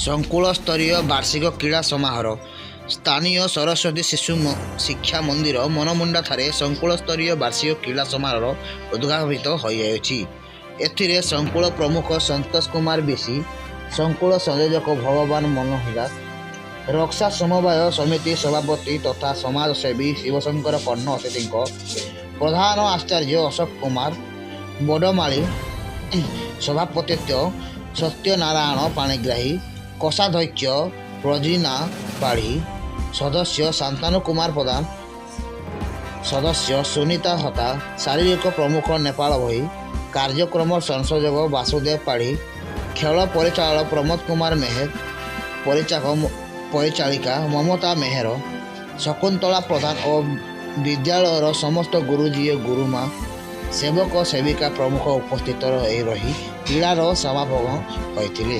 ସଂକୁଳ ସ୍ତରୀୟ ବାର୍ଷିକ କ୍ରୀଡ଼ା ସମାରୋହ। ସ୍ଥାନୀୟ ସରସ୍ୱତୀ ଶିଶୁ ଶିକ୍ଷା ମନ୍ଦିର, ମନମୁଣ୍ଡାଠାରେ ସଂକୁଳ ସ୍ତରୀୟ ବାର୍ଷିକ କ୍ରୀଡ଼ା ସମାରୋହ ଉଦ୍ଘାଟିତ ହୋଇଯାଇଛି। ଏଥିରେ ସଂକୁଳ ପ୍ରମୁଖ ସନ୍ତୋଷ କୁମାର ବିଶି, ସଂକୁଳ ସଂଯୋଜକ ଭଗବାନ ମନୋହିରା, ରକ୍ସା ସମବାୟ ସମିତି ସଭାପତି ତଥା ସମାଜସେବୀ ଶିବଶଙ୍କର କର୍ଣ୍ଣ, ଅତିଥିଙ୍କ ପ୍ରଧାନ ଆଚାର୍ଯ୍ୟ ଅଶୋକ କୁମାର ବଡ଼ମାଳି, ସଭାପତିତ୍ୱ ସତ୍ୟନାରାୟଣ ପାଣିଗ୍ରାହୀ, କୋଷାଧ୍ୟକ୍ଷ ପ୍ରଜିନା ପାଢ଼ୀ, ସଦସ୍ୟ ଶାନ୍ତନୁ କୁମାର ପ୍ରଧାନ, ସଦସ୍ୟ ସୁନିତା ହତା, ଶାରୀରିକ ପ୍ରମୁଖ ନେପାଳ ଭୋଇ, କାର୍ଯ୍ୟକ୍ରମ ସଂଯୋଜକ ବାସୁଦେବ ପାଢ଼ୀ, ଖେଳ ପରିଚାଳକ ପ୍ରମୋଦ କୁମାର ମେହେର, ପରିଚାଳିକା ମମତା ମେହେର, ଶକୁନ୍ତଳା ପ୍ରଧାନ ଓ ବିଦ୍ୟାଳୟର ସମସ୍ତ ଗୁରୁଜୀ ଓ ଗୁରୁମା, ସେବକ ସେବିକା ପ୍ରମୁଖ ଉପସ୍ଥିତ ରହି କ୍ରୀଡ଼ାର ସମାପନ ହୋଇଥିଲେ।